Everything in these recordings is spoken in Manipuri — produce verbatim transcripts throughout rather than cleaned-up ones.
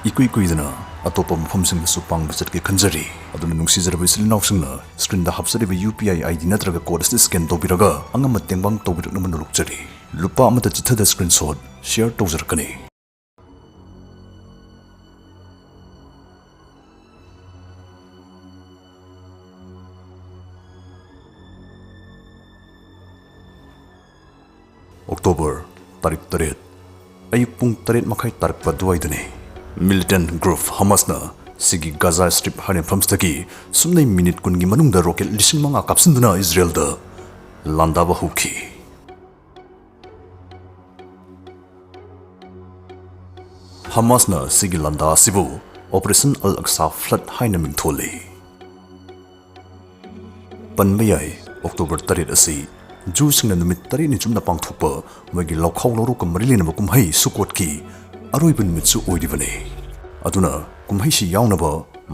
ꯏꯀꯨꯏ ꯀꯨꯏꯗꯅ ꯑꯇꯣꯞꯄ ꯃꯐꯝꯁꯤꯡꯗꯁꯨ ꯄꯥꯡꯕ ꯆꯠꯀꯦ ꯈꯟꯖꯔꯤ꯫ ꯑꯗꯨꯅ ꯅꯨꯡꯁꯤꯖꯔꯕ ꯏꯆꯤꯜ ꯏꯅꯥꯎꯁꯤꯡꯅ screenꯗ ꯍꯥꯞꯆꯔꯤꯕ UPI ID ꯅꯠꯇ꯭ꯔꯒ code ꯑꯁꯤ scan ꯇꯧꯕꯤꯔꯒ ꯑꯉꯝꯕ ꯇꯦꯡꯕꯥꯡ ꯇꯧꯕꯤꯔꯛꯅꯕ ꯅꯣꯂꯨꯛꯆꯔꯤ꯫ ꯂꯨꯄꯥ ꯑꯃꯠꯇ ꯆꯤꯠꯊꯗ screenshot share ꯇꯧꯖꯔꯛꯀꯅꯤ꯫ October ꯇꯥꯔꯤꯛ ꯇꯔꯦꯠ, ꯑꯌꯨꯛ ꯄꯨꯡ ꯇꯔꯦꯠ ꯃꯈꯥꯏ ꯇꯥꯔꯛꯄ ꯑꯗꯨꯋꯥꯏꯗꯅꯤ꯫ Militant group Hamasꯅ ꯁꯤꯒꯤ Gaza Strip ꯍꯥꯏꯔꯤꯕ ꯃꯐꯝꯁꯤꯗꯒꯤ ꯁꯨꯞꯅꯩ ꯃꯤꯅꯤꯠ ꯀꯨꯟꯒꯤ ꯃꯅꯨꯡꯗ rocket ꯂꯤꯁꯤꯡ ꯃꯉꯥ ꯀꯥꯞꯁꯤꯟꯗꯨꯅ ꯏꯖꯔꯦꯜꯗ ꯂꯥꯟꯗꯥꯕ ꯍꯧꯈꯤ꯫ ꯍꯃꯥꯁꯅ ꯁꯤꯒꯤ ꯂꯥꯟꯗꯥ ꯑꯁꯤꯕꯨ Operation Al-Aqsa Flood ꯍꯥꯏꯅ ꯃꯤꯡꯊꯣꯜꯂꯤ꯫ ꯄꯟꯕ ꯌꯥꯏ, October ꯇꯔꯦꯠ ꯑꯁꯤ ꯖꯨꯁꯤꯡꯅ ꯅꯨꯃꯤꯠ ꯇꯔꯦꯠꯅꯤ ꯆꯨꯞꯅ ꯄꯥꯡꯊꯣꯛꯄ ꯃꯣꯏꯒꯤ ꯂꯧꯈꯥꯎ ꯂꯧꯔꯣꯛꯀ ꯃꯔꯤ ꯂꯩꯅꯕ ꯀꯨꯝꯍꯩ ꯁꯨꯀꯣꯠꯀꯤ ꯑꯔꯣꯏꯕ ꯅꯨꯃꯤꯠꯁꯨ ꯑꯣꯏꯔꯤꯕꯅꯤ꯫ ꯑꯗꯨꯅ ꯀꯨꯝꯍꯩꯁꯤ ꯌꯥꯎꯅꯕ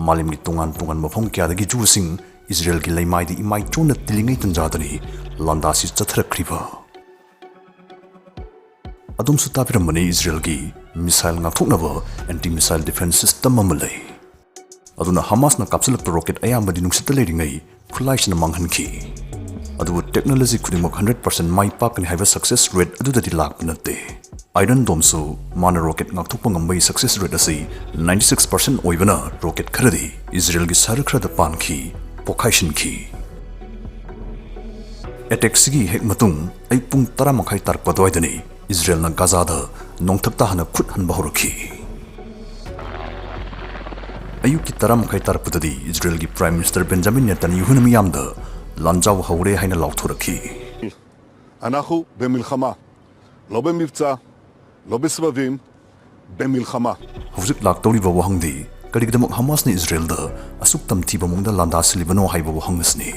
ꯃꯥꯂꯦꯝꯒꯤ ꯇꯣꯉꯥꯟ ꯇꯣꯉꯥꯟꯕ ꯃꯐꯝ ꯀꯌꯥꯗꯒꯤ ꯖꯨꯁꯤꯡ ꯏꯖꯔꯦꯜꯒꯤ ꯂꯩꯃꯥꯏꯗ ꯏꯃꯥꯏ ꯆꯣꯟꯅ ꯇꯤꯜꯂꯤꯉꯩ ꯇꯟꯖꯥꯗꯅꯤ ꯂꯥꯟꯗꯥꯁꯤ ꯆꯠꯊꯔꯛꯈ꯭ꯔꯤꯕ꯫ ꯑꯗꯣꯝꯁꯨ ꯇꯥꯕꯤꯔꯝꯃꯅꯤ, ꯏꯖꯔꯦꯜꯒꯤ missile ꯉꯥꯛꯊꯣꯛꯅꯕ anti missile defense system ꯑꯃ ꯂꯩ꯫ ꯑꯗꯨꯅ ꯍꯃꯥꯁꯅ ꯀꯥꯞꯁꯤꯜꯂꯛꯄ rocket ꯑꯌꯥꯝꯕꯗꯤ ꯅꯨꯡꯁꯤꯠꯇ ꯂꯩꯔꯤꯉꯩ ꯈꯨꯠꯂꯥꯏꯁꯤꯅ ꯃꯥꯡꯍꯟꯈꯤ꯫ ꯑꯗꯨꯕꯨ technology ꯈꯨꯗꯤꯡꯃꯛ hundred percent ꯃꯥꯏ ꯄꯥꯛꯀꯅꯤ ꯍꯥꯏꯕ success rate ꯑꯗꯨꯗꯗꯤ ꯂꯥꯛꯄ ꯅꯠꯇꯦ꯫ Iron Dome ꯁꯨ ꯃꯥꯅ rocket ꯉꯥꯛꯊꯣꯛꯄ ꯉꯝꯕꯒꯤ success rate ꯑꯁꯤ ninety six percent ꯑꯣꯏꯕꯅ rocket ꯈꯔꯗꯤ ꯏꯖꯔꯦꯜꯒꯤ ꯁꯍꯔ ꯈꯔꯗ ꯄꯥꯟꯈꯤ, ꯄꯣꯈꯥꯏꯁꯤꯟꯈꯤ꯫ Attack ꯁꯤꯒꯤ ꯍꯦꯛ ꯃꯇꯨꯡ ꯑꯌꯨꯛ ꯄꯨꯡ ꯇꯔꯥ ꯃꯈꯥꯏ ꯇꯥꯔꯛꯄ ꯑꯗꯨꯋꯥꯏꯗꯅꯤ ꯏꯖꯔꯦꯜꯅ ꯒꯥꯖꯥꯗ ꯅꯣꯡꯊꯛꯇ ꯍꯥꯟꯅ ꯈꯨꯠ ꯍꯟꯕ ꯍꯧꯔꯛꯈꯤ꯫ ꯑꯌꯨꯛꯀꯤ ꯇꯔꯥ ꯃꯈꯥꯏ ꯇꯥꯔꯛꯄꯗꯗꯤ ꯏꯖꯔꯦꯜꯒꯤ Prime Minister Benjamin Netanyahuꯅ ꯃꯤꯌꯥꯝꯗ ꯂꯥꯟꯖꯥꯎ ꯍꯧꯔꯦ ꯍꯥꯏꯅ ꯂꯥꯎꯊꯣꯔꯛꯈꯤ꯫ אנחנו במלחמה, לא במבצע, לא בסבבים, במלחמה. ꯍꯧꯖꯤꯛ ꯂꯥꯛꯇꯧꯔꯤꯕ ꯋꯥꯍꯪꯗꯤ, ꯀꯔꯤꯒꯤꯗꯃꯛ ꯍꯃꯥꯁꯅ ꯏꯖꯔꯦꯜꯗ ꯑꯁꯨꯛ ꯇꯝꯊꯤꯕ ꯃꯑꯣꯡꯗ ꯂꯥꯟꯗꯥ ꯁꯤꯜꯂꯤꯕꯅꯣ ꯍꯥꯏꯕ ꯋꯥꯍꯪ ꯑꯁꯤꯅꯤ꯫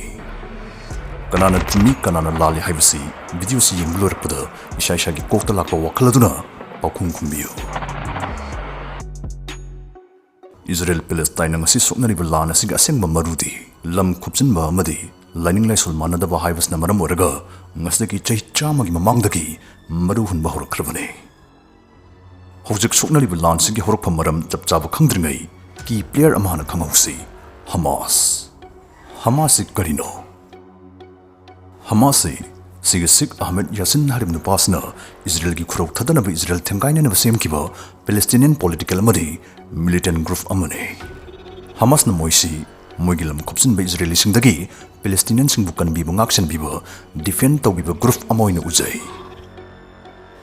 ꯀꯅꯥꯅ ꯆꯨꯝꯃꯤ, ꯀꯅꯥꯅ ꯂꯥꯜꯂꯤ ꯍꯥꯏꯕꯁꯤ video ꯁꯤ ꯌꯦꯡꯕ ꯂꯣꯏꯔꯛꯄꯗ ꯏꯁꯥ ꯏꯁꯥꯒꯤ ꯀꯣꯛꯇ ꯂꯥꯛꯄ ꯋꯥꯈꯜ ꯑꯗꯨꯅ ꯄꯥꯎꯈꯨꯝ ꯈꯨꯝꯕꯤꯌꯨ꯫ ꯏꯖꯔꯦꯜ ꯄꯦꯂꯦꯁꯇꯥꯏꯟꯅ ꯉꯁꯤ ꯁꯣꯛꯅꯔꯤꯕ ꯂꯥꯟ ꯑꯁꯤꯒꯤ ꯑꯁꯦꯡꯕ ꯃꯔꯨꯗꯤ ꯂꯝ ꯈꯨꯞꯆꯤꯟꯕ ꯑꯃꯗꯤ ꯂꯥꯏꯅꯤꯡ ꯂꯥꯏꯁꯣꯜ ꯃꯥꯟꯅꯗꯕ ꯍꯥꯏꯕꯁꯤꯅ ꯃꯔꯝ ꯑꯣꯏꯔꯒ ꯉꯁꯤꯗꯒꯤ ꯆꯍꯤ ꯆꯥꯝꯃꯒꯤ ꯃꯃꯥꯡꯗꯒꯤ ꯃꯔꯨ ꯍꯨꯟꯕ ꯍꯧꯔꯛꯈ꯭ꯔꯕꯅꯤ꯫ ꯍꯧꯖꯤꯛ ꯁꯣꯛꯅꯔꯤꯕ ꯂꯥꯟꯁꯤꯒꯤ ꯍꯧꯔꯛꯐꯝ ꯃꯔꯝ ꯆꯞ ꯆꯥꯕ ꯈꯪꯗ꯭ꯔꯤꯉꯩ, ꯀꯤ ꯄ꯭ꯂꯦꯌꯔ ꯑꯃ ꯍꯥꯟꯅ ꯈꯪꯍꯧꯁꯤ꯫ ꯍꯃꯥꯁ꯫ ꯍꯃꯥꯁꯁꯤ ꯀꯔꯤꯅꯣ? ꯍꯃꯥꯁꯁꯤ ꯁꯤꯒꯤ ꯁꯤꯈ ꯑꯍꯃꯦꯗ ꯌꯥꯁꯤꯟ ꯍꯥꯏꯔꯤꯕ ꯅꯨꯄꯥꯁꯤꯅ ꯏꯖꯔꯦꯜꯒꯤ ꯈꯨꯔꯧ ꯊꯥꯗꯅꯕ ꯏꯖꯔꯦꯜ ꯊꯦꯡꯒꯥꯏꯅꯅꯕ ꯁꯦꯝꯈꯤꯕ ꯄꯦꯂꯦꯁꯇꯤꯅꯤꯌꯟ ꯄꯣꯂꯤꯇꯤꯀꯦꯜ ꯑꯃꯗꯤ ꯃꯤꯂꯤꯇꯦꯟ ꯒ꯭ꯔꯨꯞ ꯑꯃꯅꯤ꯫ ꯍꯃꯥꯁꯅ ꯃꯣꯏꯁꯤ ꯃꯣꯏꯒꯤ ꯂꯝ ꯈꯨꯞꯆꯤꯟꯕ ꯏꯖꯔꯦꯂꯤꯁꯤꯡꯗꯒꯤ ꯄꯦꯂꯦꯁꯇꯤꯅꯤꯌꯟꯁꯤꯡꯕꯨ ꯀꯟꯕꯤꯕ, ꯉꯥꯛꯁꯦꯟꯕꯤꯕ, ꯗꯤꯐꯦꯟ ꯇꯧꯕꯤꯕ ꯒ꯭ꯔꯨꯞ ꯑꯃ ꯑꯣꯏꯅ ꯎꯖꯩ꯫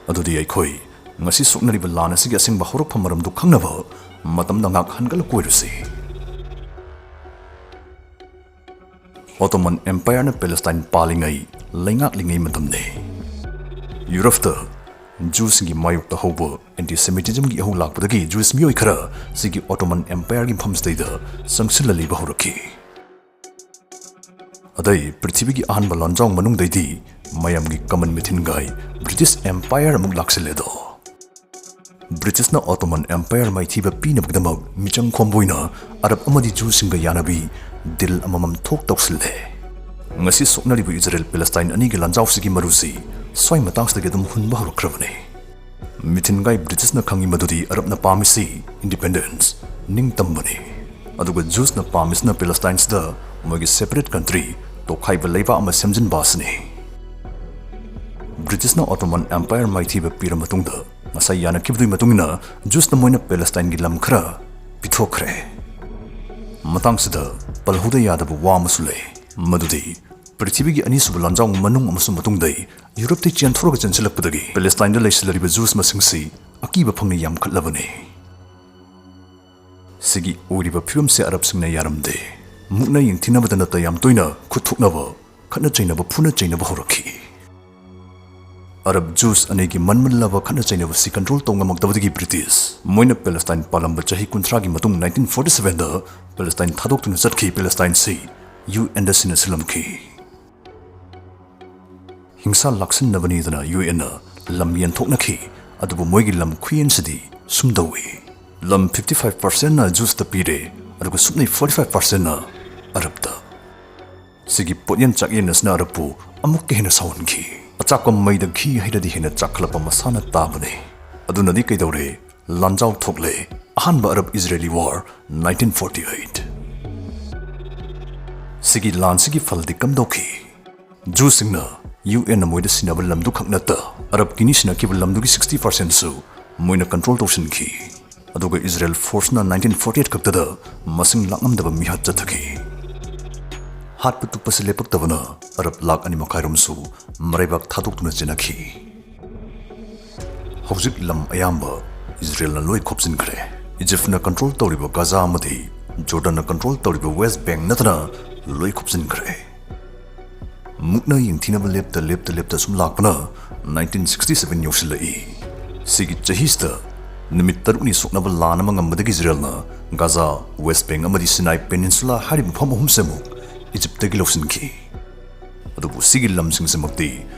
ꯑꯗꯨꯗꯤ ꯑꯩꯈꯣꯏ ꯉꯁꯤ ꯁꯣꯛꯅꯔꯤꯕ ꯂꯥꯟ ꯑꯁꯤꯒꯤ ꯑꯁꯦꯡꯕ ꯍꯧꯔꯛꯐꯝ ꯃꯔꯝꯗꯨ ꯈꯪꯅꯕ ꯃꯇꯝꯗ ꯉꯥꯏꯍꯥꯛ ꯍꯟꯒꯠꯂ ꯀꯣꯏꯔꯨꯁꯤ꯫ ꯑꯣꯇꯣꯃꯟ ꯑꯦꯝꯄꯥꯌꯔꯅ ꯄꯦꯂꯦꯁꯇꯥꯏꯟ ꯄꯥꯜꯂꯤꯉꯩ, ꯂꯩꯉꯥꯛꯂꯤꯉꯩ ꯃꯇꯝꯅꯤ꯫ ꯌꯨꯔꯞꯇ ꯖꯨꯁꯤꯡꯒꯤ ꯃꯥꯌꯣꯛꯇ ꯍꯧꯕ ꯑꯦꯟꯇꯤꯁꯦꯃꯤꯇꯤꯖꯝꯒꯤ ꯏꯍꯧ ꯂꯥꯛꯄꯗꯒꯤ ꯖꯨꯏꯁ ꯃꯤꯑꯣꯏ ꯈꯔ ꯁꯤꯒꯤ ꯑꯣꯇꯣꯃꯟ ꯑꯦꯝꯄꯥꯌꯔꯒꯤ ꯃꯐꯝꯁꯤꯗꯩꯗ ꯆꯪꯁꯤꯜꯂ ꯂꯩꯕ ꯍꯧꯔꯛꯈꯤ꯫ ꯑꯗꯩ ꯄ꯭ꯔꯤꯊꯤꯕꯤꯒꯤ ꯑꯍꯥꯟꯕ ꯂꯥꯟꯖꯥꯎ ꯃꯅꯨꯡꯗꯩꯗꯤ ꯃꯌꯥꯝꯒꯤ ꯀꯃꯟ ꯃꯤꯊꯤꯟꯒꯥꯏ ꯕ꯭ꯔꯤꯇꯤꯁ ꯑꯦꯝꯄꯥꯌꯔ ꯑꯃꯨꯛ ꯂꯥꯛꯁꯤꯜꯂꯦꯗꯣ꯫ ꯕ꯭ꯔꯤꯇꯤꯁꯅ ꯑꯣꯇꯣꯃꯟ ꯑꯦꯝꯄꯥꯌꯔ ꯃꯥꯏꯊꯤꯕ ꯄꯤꯅꯕꯒꯤꯗꯃꯛ ꯃꯤꯆꯪ ꯈꯣꯝꯕ ꯑꯣꯏꯅ ꯑꯔꯕ ꯑꯃꯗꯤ ꯖꯨꯁꯤꯡꯒ ꯌꯥꯅꯕꯤ ꯗꯤꯜ ꯑꯃꯃꯝ ꯊꯣꯛ ꯇꯧꯁꯤꯜꯂꯦ꯫ ꯉꯁꯤ ꯁꯣꯛꯅꯔꯤꯕ ꯏꯖꯔꯦꯜ ꯄꯦꯂꯦꯁꯇꯥꯏꯟ ꯑꯅꯤꯒꯤ ꯂꯥꯟꯖꯥꯎꯁꯤꯒꯤ ꯃꯔꯨꯁꯤ ꯁ꯭ꯋꯥꯏ ꯃꯇꯥꯡꯁꯤꯗꯒꯤ ꯑꯗꯨꯝ ꯍꯨꯟꯕ ꯍꯧꯔꯛꯈ꯭ꯔꯕꯅꯤ꯫ ꯃꯤꯊꯤꯟꯒꯥꯏ ꯕ꯭ꯔꯤꯇꯤꯁꯅ ꯈꯪꯉꯤ ꯃꯗꯨꯗꯤ ꯑꯔꯕꯅ ꯄꯥꯝꯃꯤꯁꯤ ꯏꯟꯗꯤꯄꯦꯟꯗꯦꯟꯁ, ꯅꯤꯡꯇꯝꯕꯅꯤ꯫ ꯑꯗꯨꯒ ꯖꯨꯁꯅ ꯄꯥꯝꯃꯤꯁꯤꯅ ꯄꯦꯂꯦꯁꯇꯥꯏꯟꯁꯤꯗ ꯃꯣꯏꯒꯤ ꯁꯦꯄꯔꯦꯠ ꯀꯟꯇ꯭ꯔꯤ, ꯇꯣꯈꯥꯏꯕ ꯂꯩꯕꯥꯛ ꯑꯃ ꯁꯦꯝꯖꯤꯟꯕ ꯑꯁꯤꯅꯤ꯫ ꯕ꯭ꯔꯤꯇꯤꯁꯅ ꯑꯣꯇꯣꯃꯟ ꯑꯦꯝꯄꯥꯌꯔ ꯃꯥꯏꯊꯤꯕ ꯄꯤꯔ ꯃꯇꯨꯡꯗ, ꯉꯁꯥꯏ ꯌꯥꯅꯈꯤꯕꯗꯨꯒꯤ ꯃꯇꯨꯡ ꯏꯟꯅ ꯖꯨꯁꯅ ꯃꯣꯏꯅ ꯄꯦꯂꯦꯁꯇꯥꯏꯟꯒꯤ ꯂꯝ ꯈꯔ ꯄꯤꯊꯣꯛꯈ꯭ꯔꯦ꯫ ꯃꯇꯥꯡꯁꯤꯗ ꯄꯜꯍꯧꯗ ꯌꯥꯗꯕ ꯋꯥ ꯑꯃꯁꯨ ꯂꯩ, ꯃꯗꯨꯗꯤ ꯄ꯭ꯔꯤꯊꯤꯕꯤꯒꯤ ꯑꯅꯤꯁꯨꯕ ꯂꯥꯟꯖꯥꯎ ꯃꯅꯨꯡ ꯑꯃꯁꯨꯡ ꯃꯇꯨꯡꯗꯩ ꯌꯨꯔꯞꯇꯩ ꯆꯦꯟꯊꯣꯔꯒ ꯆꯦꯟꯁꯤꯜꯂꯛꯄꯗꯒꯤ ꯄꯦꯂꯦꯁꯇꯥꯏꯟꯗ ꯂꯩꯁꯤꯜꯂꯤꯕ ꯖꯨꯁ ꯃꯁꯤꯡꯁꯤ ꯑꯀꯤꯕ ꯐꯪꯅ ꯌꯥꯝꯈꯠꯂꯕꯅꯤ꯫ ꯁꯤꯒꯤ ꯑꯣꯏꯔꯤꯕ ꯐꯤꯕꯝꯁꯦ ꯑꯔꯕꯁꯤꯡꯅ ꯌꯥꯔꯝꯗꯦ꯫ ꯃꯨꯛꯅ ꯌꯦꯡꯊꯤꯅꯕꯗ ꯅꯠꯇ ꯌꯥꯝ ꯇꯣꯏꯅ ꯈꯨꯠ ꯊꯣꯛꯅꯕ, ꯈꯠꯅ ꯆꯩꯅꯕ, ꯐꯨꯅ ꯆꯩꯅꯕ ꯍꯧꯔꯛꯈꯤ꯫ ꯑꯔꯕ ꯖꯨꯁ ꯑꯅꯤꯒꯤ ꯃꯟꯃꯜꯂꯕ ꯈꯠꯅ ꯆꯩꯅꯕꯁꯤ ꯀꯟꯇ꯭ꯔꯣꯜ ꯇꯧ ꯉꯝꯃꯛꯇꯕꯗꯒꯤ ꯕ꯭ꯔꯤꯇꯤꯁ ꯃꯣꯏꯅ ꯄꯦꯂꯦꯁꯇꯥꯏꯟ ꯄꯥꯜꯂꯝꯕ ꯆꯍꯤ ꯀꯨꯟꯊ꯭ꯔꯥꯒꯤ ꯃꯇꯨꯡ ꯅꯥꯏꯟꯇꯤꯟ ꯐꯣꯔꯇꯤ ꯁꯚꯦꯟꯗ ꯄꯦꯂꯦꯁꯇꯥꯏꯟ ꯊꯥꯗꯣꯛꯇꯨꯅ ꯆꯠꯈꯤ꯫ ꯄꯦꯂꯦꯁꯇꯥꯏꯟꯁꯤ ꯌꯨ ꯑꯦꯟꯗ ꯁꯤꯟꯅ ꯁꯤꯜꯂꯝꯈꯤ꯫ ꯍꯤꯡꯁꯥ ꯂꯥꯛꯁꯤꯟꯅꯕꯅꯤꯗꯅ ꯌꯨ ꯑꯦꯟꯅ ꯂꯝ ꯌꯦꯟꯊꯣꯛꯅꯈꯤ, ꯑꯗꯨꯕꯨ ꯃꯣꯏꯒꯤ ꯂꯝ ꯈꯨꯌꯦꯟꯁꯤꯗꯤ ꯁꯨꯝ ꯇꯧꯏ꯫ ꯂꯝ ꯐꯤꯐꯇꯤ ꯐꯥꯏꯚ ꯄꯥꯔꯁꯦꯟꯅ ꯖꯨꯁꯇ ꯄꯤꯔꯦ, ꯑꯗꯨꯒ ꯁꯨꯞꯅꯩ ꯐꯣꯔꯇꯤ ꯐꯥꯏꯚ ꯄꯥꯔꯁꯦꯟꯅ ꯑꯔꯕꯇ꯫ ꯁꯤꯒꯤ ꯄꯣꯠꯌꯦꯟ ꯆꯥꯛꯌꯦꯟ ꯑꯁꯤꯅ ꯑꯔꯕꯄꯨ ꯑꯃꯨꯛꯀ ꯍꯦꯟꯅ ꯁꯥꯎꯍꯟꯈꯤ꯫ ꯑꯆꯥꯛꯄ ꯃꯩꯗ ꯘꯤ ꯍꯩꯔꯗꯤ ꯍꯦꯟꯅ ꯆꯥꯛꯈꯠꯂꯛꯄ ꯃꯁꯥꯅ ꯇꯥꯕꯅꯤ꯫ ꯑꯗꯨꯅꯗꯤ ꯀꯩꯗꯧꯔꯦ? ꯂꯥꯟꯖꯥꯎ ꯊꯣꯛꯂꯦ꯫ ꯑꯍꯥꯟꯕ Arab Israeli war, nineteen forty eight꯫ ꯁꯤꯒꯤ ꯂꯥꯟꯁꯤꯒꯤ ꯐꯜꯗꯤ ꯀꯝꯗꯧꯈꯤ? ꯖꯨꯁꯤꯡꯅ ꯌꯨ ꯑꯦꯟꯅ ꯃꯣꯏꯗ ꯁꯤꯟꯅꯕ ꯂꯝꯗꯨ ꯈꯛ ꯅꯠꯇ, ꯑꯔꯕ ꯀꯤꯅꯤ ꯁꯤꯟꯅꯈꯤꯕ ꯂꯝꯗꯨꯒꯤ sixty percentꯁꯨ ꯃꯣꯏꯅ ꯀꯟꯇ꯭ꯔꯣꯜ ꯇꯧꯁꯤꯟꯈꯤ꯫ ꯑꯗꯨꯒ ꯏꯖꯔꯦꯜ ꯐꯣꯔꯁꯅ nineteen forty eight ꯈꯛꯇꯗ ꯃꯁꯤꯡ ꯂꯥꯛꯉꯝꯗꯕ ꯃꯤꯍꯥꯠ ꯆꯠꯊꯈꯤ꯫ ꯍꯥꯠꯄ ꯇꯨꯞꯄꯁꯤ ꯂꯦꯞꯄꯛꯇꯕꯅ ꯑꯔꯕ ꯂꯥꯈ ꯑꯅꯤ ꯃꯈꯥꯏꯔꯣꯝꯁꯨ ꯃꯔꯩꯕꯥꯛ ꯊꯥꯗꯣꯛꯇꯨꯅ ꯆꯦꯟꯅꯈꯤ꯫ ꯍꯧꯖꯤꯛ ꯂꯝ ꯑꯌꯥꯝꯕ ꯏꯖꯔꯦꯜꯅ ꯂꯣꯏ ꯈꯣꯞꯆꯤꯟꯈ꯭ꯔꯦ꯫ ꯏꯖꯤꯞꯅ ꯀꯟꯇ꯭ꯔꯣꯜ ꯇꯧꯔꯤꯕ ꯒꯥꯖꯥ ꯑꯃꯗꯤ ꯖꯣꯔꯗꯟꯅ ꯀꯟꯇ꯭ꯔꯣꯜ ꯇꯧꯔꯤꯕ ꯋꯦꯁ ꯕꯦꯡ ꯅꯠꯇꯅ ꯂꯣꯏ ꯈꯣꯞꯆꯤꯟꯈ꯭ꯔꯦ꯫ ꯃꯨꯛꯅ ꯌꯦꯡꯊꯤꯅꯕ ꯂꯦꯞꯇ ꯂꯦꯞꯇ ꯂꯦꯞꯇ ꯁꯨꯝ ꯂꯥꯛꯄꯅ nineteen sixty seven ꯌꯧꯁꯤꯜꯂꯛꯏ꯫ ꯁꯤꯒꯤ ꯆꯍꯤꯁꯤꯗ ꯅꯨꯃꯤꯠ ꯇꯔꯨꯛꯅꯤ ꯁꯣꯛꯅꯕ ꯂꯥꯟ ꯑꯃ ꯉꯝꯕꯗꯒꯤ ꯏꯖꯔꯦꯜꯅ ꯒꯥꯖꯥ, ꯋꯦꯁ ꯕꯦꯡ ꯑꯃꯗꯤ ꯁꯤꯅꯥꯏ ꯄꯦꯅꯤꯟꯁꯨꯂꯥ ꯍꯥꯏꯔꯤꯕ ꯃꯐꯝ ꯑꯍꯨꯝꯁꯦ ꯑꯃꯨꯛ ꯏꯖꯤꯞꯇꯒꯤ ꯂꯧꯁꯤꯟꯈꯤ꯫ ꯑꯗꯨꯕꯨ ꯁꯤꯒꯤ ꯂꯝꯁꯤꯡꯁꯤꯃꯛꯇꯤ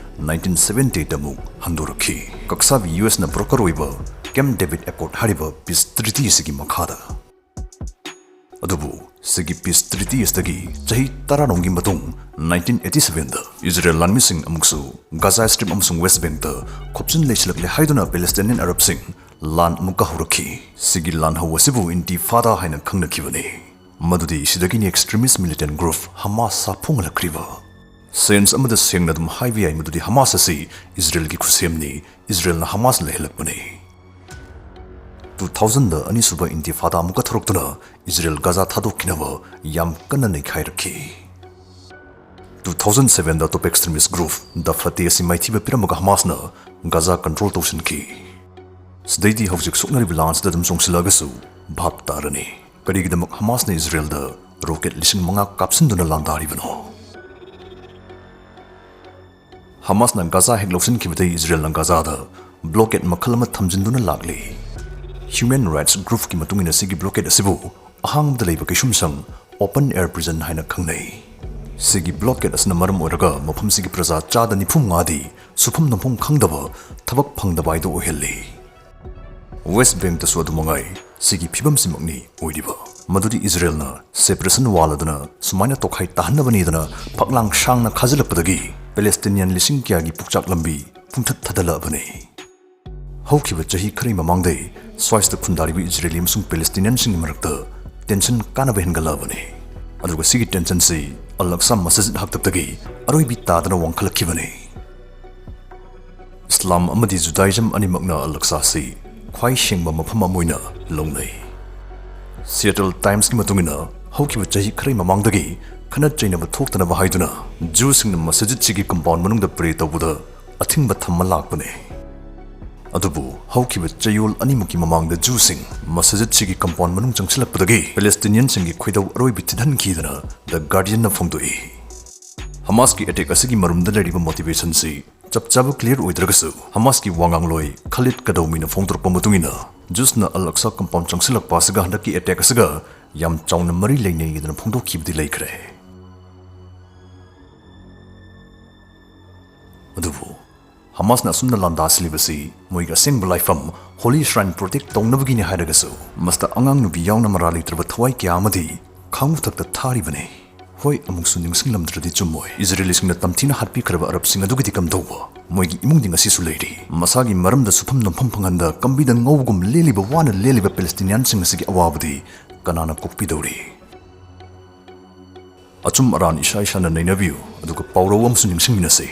nineteen seventy eight ꯑꯃꯨꯛ ꯍꯟꯗꯣꯔꯛꯈꯤ꯫ ꯀꯛꯁꯥꯕꯤ ꯌꯨ ꯑꯦꯁꯅ ꯕ꯭ꯔꯣꯀꯔ ꯑꯣꯏꯕ ꯀꯦꯝꯞ ꯗꯦꯕꯤꯠ ꯑꯦꯀꯣꯔꯗ ꯍꯥꯏꯔꯤꯕ ꯄꯤꯁ ꯇ꯭ꯔꯤꯇꯤ ꯑꯁꯤꯒꯤ ꯃꯈꯥꯗ꯫ ꯑꯗꯨꯕꯨ ꯁꯤꯒꯤ ꯄꯤꯁ ꯇ꯭ꯔꯤꯇꯤ ꯑꯁꯤꯗꯒꯤ ꯆꯍꯤ ꯇꯔꯥꯔꯣꯝꯒꯤ ꯃꯇꯨꯡ nineteen eighty sevenꯗ ꯏꯖꯔꯦꯜ ꯂꯥꯟꯃꯤꯁꯤꯡ ꯑꯃꯨꯛꯁꯨ ꯒꯥꯖꯥ ꯁ꯭ꯇ꯭ꯔꯤꯞ ꯑꯃꯁꯨꯡ ꯋꯦꯁ ꯕꯦꯡꯛꯇ ꯈꯣꯞꯆꯤꯟ ꯂꯩꯁꯤꯜꯂꯛꯂꯦ ꯍꯥꯏꯗꯨꯅ ꯄꯦꯂꯦꯁꯇꯥꯏꯅꯤꯌꯟ ꯑꯔꯕꯁꯤꯡ ꯂꯥꯟ ꯑꯃꯨꯛꯀ ꯍꯧꯔꯛꯈꯤ꯫ ꯁꯤꯒꯤ ꯂꯥꯟꯍꯧ ꯑꯁꯤꯕꯨ ꯏꯟꯇꯤꯐꯥꯗꯥ ꯍꯥꯏꯅ ꯈꯪꯅꯈꯤꯕꯅꯤ꯫ ꯃꯗꯨꯗꯤ ꯁꯤꯗꯒꯤꯅꯤ ꯑꯦꯛꯁꯇ꯭ꯔꯤꯃꯤꯁ ꯃꯤꯂꯤꯇꯦꯟ ꯒ꯭ꯔꯨꯞ ꯍꯃꯥꯁ ꯁꯥꯐꯣꯡꯍꯜꯂꯛꯈ꯭ꯔꯤꯕ꯫ ꯁꯦꯟꯁ ꯑꯃꯗ ꯁꯦꯡꯅ ꯑꯗꯨꯝ ꯍꯥꯏꯕ ꯌꯥꯏ ꯃꯗꯨꯗꯤ ꯍꯃꯥꯁ ꯑꯁꯤ ꯏꯖꯔꯦꯜꯒꯤ ꯈꯨꯠꯁꯦꯝꯅꯤ, ꯏꯖꯔꯦꯜꯅ ꯍꯃꯥꯁ ꯂꯩꯍꯜꯂꯛꯄꯅꯤ꯫ Two thousandꯗ ꯑꯅꯤꯁꯨꯕ ꯏꯟꯇꯤꯐꯥꯗꯥ ꯑꯃꯨꯛꯀ ꯊꯣꯔꯛꯇꯨꯅ ꯏꯖꯔꯦꯜ ꯒꯥꯖꯥ ꯊꯥꯗꯣꯛꯈꯤꯅꯕ ꯌꯥꯝ ꯀꯟꯅ ꯅꯩꯈꯥꯏꯔꯛꯈꯤ꯫ Two thousand sevenꯗ top extremist group ꯗ ꯐꯇꯦ ꯑꯁꯤ ꯃꯥꯏꯊꯤꯕ ꯄꯤꯔꯝꯃꯒ ꯍꯃꯥꯁꯅ ꯒꯥꯖꯥ ꯀꯟꯇ꯭ꯔꯣꯜ ꯇꯧꯁꯤꯟꯈꯤ꯫ ꯁꯤꯗꯩꯗꯤ ꯍꯧꯖꯤꯛ ꯁꯣꯛꯅꯔꯤꯕ ꯂꯥꯟꯁꯤꯗ ꯑꯗꯨꯝ ꯆꯣꯡꯁꯤꯜꯂꯛꯑꯒꯁꯨ ꯚꯥꯞ ꯇꯥꯔꯅꯤ ꯀꯔꯤꯒꯤꯗꯃꯛ ꯍꯃꯥꯁꯅ ꯏꯖꯔꯦꯜꯗ ꯔꯣꯀꯦꯠ ꯂꯤꯁꯤꯡ ꯃꯉꯥ ꯀꯥꯞꯁꯤꯟꯗꯨꯅ ꯂꯥꯟꯗꯥꯔꯤꯕꯅꯣ꯫ ꯍꯃꯥꯁꯅ ꯒꯥꯖꯥ ꯍꯦꯛ ꯂꯧꯁꯤꯟꯈꯤꯕꯗꯩ ꯏꯖꯔꯦꯜꯅ ꯒꯥꯖꯥꯗ ꯕ꯭ꯂꯣꯀꯦꯠ ꯃꯈꯜ ꯑꯃ ꯊꯝꯖꯤꯟꯗꯨꯅ ꯂꯥꯛꯂꯤ꯫ ꯍ꯭ꯌꯨꯃꯦꯟ ꯔꯥꯏꯠꯁ ꯒ꯭ꯔꯨꯞꯀꯤ ꯃꯇꯨꯡ ꯏꯟꯅ ꯁꯤꯒꯤ ꯕ꯭ꯂꯣꯀꯦꯠ ꯑꯁꯤꯕꯨ ꯑꯍꯥꯡꯕꯗ ꯂꯩꯕ ꯀꯩꯁꯨꯝꯁꯪ, open air prison ꯍꯥꯏꯅ ꯈꯪꯅꯩ꯫ ꯁꯤꯒꯤ ꯕ꯭ꯂꯣꯀꯦꯠ ꯑꯁꯤꯅ ꯃꯔꯝ ꯑꯣꯏꯔꯒ ꯃꯐꯝꯁꯤꯒꯤ ꯄ꯭ꯔꯖꯥ ꯆꯥꯗ ꯅꯤꯐꯨ ꯃꯉꯥꯗꯤ ꯁꯨꯐꯝ ꯅꯣꯝꯐꯝ ꯈꯪꯗꯕ, ꯊꯕꯛ ꯐꯪꯗꯕ ꯍꯥꯏꯗꯨ ꯑꯣꯏꯍꯜꯂꯤ꯫ ꯋꯦꯁ ꯕꯦꯡꯛꯇꯁꯨ ꯑꯗꯨꯃꯉꯥꯏ꯫ ꯁꯤꯒꯤ ꯐꯤꯕꯝꯁꯤꯃꯛꯅꯤ ꯑꯣꯏꯔꯤꯕ꯫ ꯃꯗꯨꯗꯤ ꯏꯖꯔꯦꯜꯅ ꯁꯦꯄꯔꯦꯁꯟ ꯋꯥꯜ ꯑꯗꯨꯅ ꯁꯨꯃꯥꯏꯅ ꯇꯣꯈꯥꯏ ꯇꯥꯍꯟꯅꯕꯅꯤꯗꯅ ꯐꯛꯂꯥꯡ ꯁꯥꯡꯅ ꯈꯥꯖꯤꯜꯂꯛꯄꯗꯒꯤ ꯄꯦꯂꯦꯁꯇꯤꯅꯤꯌꯟ ꯂꯤꯁꯤꯡ ꯀꯌꯥꯒꯤ ꯄꯨꯛꯆꯥꯛ ꯂꯝꯕꯤ ꯄꯨꯡꯊꯠ ꯊꯗꯠꯂꯛꯑꯕꯅꯤ꯫ ꯍꯧꯈꯤꯕ ꯆꯍꯤ ꯈꯔꯒꯤ ꯃꯃꯥꯡꯗꯩ ꯁ꯭ꯋꯥꯏꯁꯤꯗ ꯈꯨꯟꯗꯥꯔꯤꯕ ꯏꯖꯔꯦꯂꯤ ꯑꯃꯁꯨꯡ ꯄꯦꯂꯦꯁꯇꯤꯅꯤꯌꯟꯁꯤꯡꯒꯤ ꯃꯔꯛꯇ ꯇꯦꯟꯁꯟ ꯀꯥꯟꯅꯕ ꯍꯦꯟꯒꯠꯂꯛꯑꯕꯅꯤ꯫ ꯑꯗꯨꯒ ꯁꯤꯒꯤ ꯇꯦꯟꯁꯟꯁꯤ ꯑꯜ ꯑꯛꯁꯥ ꯃꯁꯖꯤꯗ ꯍꯥꯛꯇꯛꯇꯒꯤ ꯑꯔꯣꯏꯕꯤ ꯇꯥꯗꯅ ꯋꯥꯡꯈꯠꯂꯛꯈꯤꯕꯅꯤ꯫ ꯏꯁꯂꯥꯝ ꯑꯃꯗꯤ ꯖꯨꯗꯥꯏꯖꯝ ꯑꯅꯤꯃꯛꯅ ꯑꯜ ꯑꯛꯁꯥꯁꯤ ꯈ꯭ꯋꯥꯏ ꯁꯦꯡꯕ ꯃꯐꯝ ꯑꯃ ꯑꯣꯏꯅ ꯂꯧꯅꯩ꯫ ꯁꯤꯌꯦꯇꯜ ꯇꯥꯏꯝꯁꯀꯤ ꯃꯇꯨꯡ ꯏꯟꯅ, ꯍꯧꯈꯤꯕ ꯆꯍꯤ ꯈꯔꯒꯤ ꯃꯃꯥꯡꯗꯒꯤ ꯈꯠꯅ ꯆꯩꯅꯕ ꯊꯣꯛꯇꯅꯕ ꯍꯥꯏꯗꯨꯅ ꯖꯨꯁꯤꯡꯅ ꯃꯁꯖꯤꯗꯁꯤꯒꯤ ꯀꯝꯄꯥꯎꯟ ꯃꯅꯨꯡꯗ ꯄ꯭ꯔꯦ ꯇꯧꯕꯗ ꯑꯊꯤꯡꯕ ꯊꯝꯕ ꯂꯥꯛꯄꯅꯤ꯫ ꯑꯗꯨꯕꯨ ꯍꯧꯈꯤꯕ ꯆꯌꯣꯜ ꯑꯅꯤꯃꯨꯛꯀꯤ ꯃꯃꯥꯡꯗ ꯖꯨꯁꯤꯡ ꯃꯁꯖꯤꯗꯁꯤꯒꯤ ꯀꯝꯄꯥꯎꯟ ꯃꯅꯨꯡ ꯆꯪꯁꯤꯜꯂꯛꯄꯗꯒꯤ ꯄꯦꯂꯦꯁꯇꯤꯅꯤꯌꯟꯁꯤꯡꯒꯤ ꯈꯣꯏꯗꯧ ꯑꯔꯣꯏꯕꯤ ꯊꯤꯠꯍꯟꯈꯤꯗꯅ ꯗ ꯒꯥꯔꯗꯤꯌꯟꯅ ꯐꯣꯡꯗꯣꯛꯏ꯫ ꯍꯃꯥꯁꯀꯤ ꯑꯦꯇꯦꯛ ꯑꯁꯤꯒꯤ ꯃꯔꯨꯝꯗ ꯂꯩꯔꯤꯕ ꯃꯣꯇꯤꯚꯦꯁꯟꯁꯤ ꯆꯞ ꯆꯥꯕ ꯀ꯭ꯂꯤꯌꯔ ꯑꯣꯏꯗ꯭ꯔꯒꯁꯨ, ꯍꯃꯥꯁꯀꯤ ꯋꯥꯉꯥꯡꯂꯣꯏ ꯈꯂꯤꯗ ꯀꯗꯧꯃꯤꯅ ꯐꯣꯡꯗꯣꯔꯛꯄ ꯃꯇꯨꯡ ꯏꯟꯅ, ꯖꯨꯁꯅ ꯑꯜ ꯑꯛꯁꯥ ꯀꯝꯄꯥꯎꯟ ꯆꯪꯁꯤꯜꯂꯛꯄ ꯑꯁꯤꯒ ꯍꯟꯗꯛꯀꯤ ꯑꯦꯇꯦꯛ ꯑꯁꯤꯒ ꯌꯥꯝ ꯆꯥꯎꯅ ꯃꯔꯤ ꯂꯩꯅꯩꯗꯅ ꯐꯣꯡꯗꯣꯛꯈꯤꯕꯗꯤ ꯂꯩꯈ꯭ꯔꯦ꯫ ꯑꯗꯨꯕꯨ ꯍꯃꯥꯁꯅ ꯑꯁꯨꯝꯅ ꯂꯥꯟꯗꯥ ꯁꯤꯜꯂꯤꯕꯁꯤ ꯃꯣꯏꯒꯤ ꯑꯁꯦꯡꯕ ꯂꯥꯏꯐꯝ ꯍꯣꯂꯤ ꯁ꯭ꯔꯥꯏꯟ ꯄ꯭ꯔꯣꯇꯦꯛ ꯇꯧꯅꯕꯒꯤꯅꯤ ꯍꯥꯏꯔꯒꯁꯨ, ꯃꯁꯤꯗ ꯑꯉꯥꯡ ꯅꯨꯄꯤ ꯌꯥꯎꯅ ꯃꯔꯥ ꯂꯩꯇ꯭ꯔꯕ ꯊꯋꯥꯏ ꯀꯌꯥ ꯑꯃꯗꯤ ꯈꯥꯡꯃꯊꯛꯇ ꯊꯥꯔꯤꯕꯅꯤ꯫ ꯍꯣꯏ, ꯑꯃꯨꯛꯁꯨ ꯅꯤꯡꯁꯤꯡꯂꯝꯗ꯭ꯔꯗꯤ ꯆꯨꯝꯃꯣꯏ, ꯏꯖꯔꯦꯂꯤꯁꯤꯡꯅ ꯇꯝꯊꯤꯅ ꯍꯥꯠꯄꯤꯈ꯭ꯔꯕ ꯑꯔꯕꯁꯤꯡ ꯑꯗꯨꯒꯤꯗꯤ ꯀꯝꯗꯧꯕ? ꯃꯣꯏꯒꯤ ꯏꯃꯨꯡꯗꯤ ꯉꯁꯤꯁꯨ ꯂꯩꯔꯤ꯫ ꯃꯁꯥꯒꯤ ꯃꯔꯝꯗ ꯁꯨꯐꯝ ꯅꯣꯝꯐꯝ ꯐꯪꯍꯟꯗ ꯀꯝꯕꯤꯗ ꯉꯧꯕꯒꯨꯝ ꯂꯦꯜꯂꯤꯕ, ꯋꯥꯅ ꯂꯦꯜꯂꯤꯕ ꯄꯦꯂꯦꯁꯇꯤꯅꯤꯌꯟꯁꯤꯡ ꯑꯁꯤꯒꯤ ꯑꯋꯥꯕꯗꯤ ꯀꯅꯥꯅ ꯀꯣꯛꯄꯤꯗꯧꯔꯤ? ꯑꯆꯨꯝ ꯑꯔꯥꯟ ꯏꯁꯥ ꯏꯁꯥꯅ ꯅꯩꯅꯕꯤꯌꯨ, ꯑꯗꯨꯒ ꯄꯥꯎꯔꯧ ꯑꯃꯁꯨ ꯅꯤꯡꯁꯤꯡꯃꯤꯟꯅꯁꯤ꯫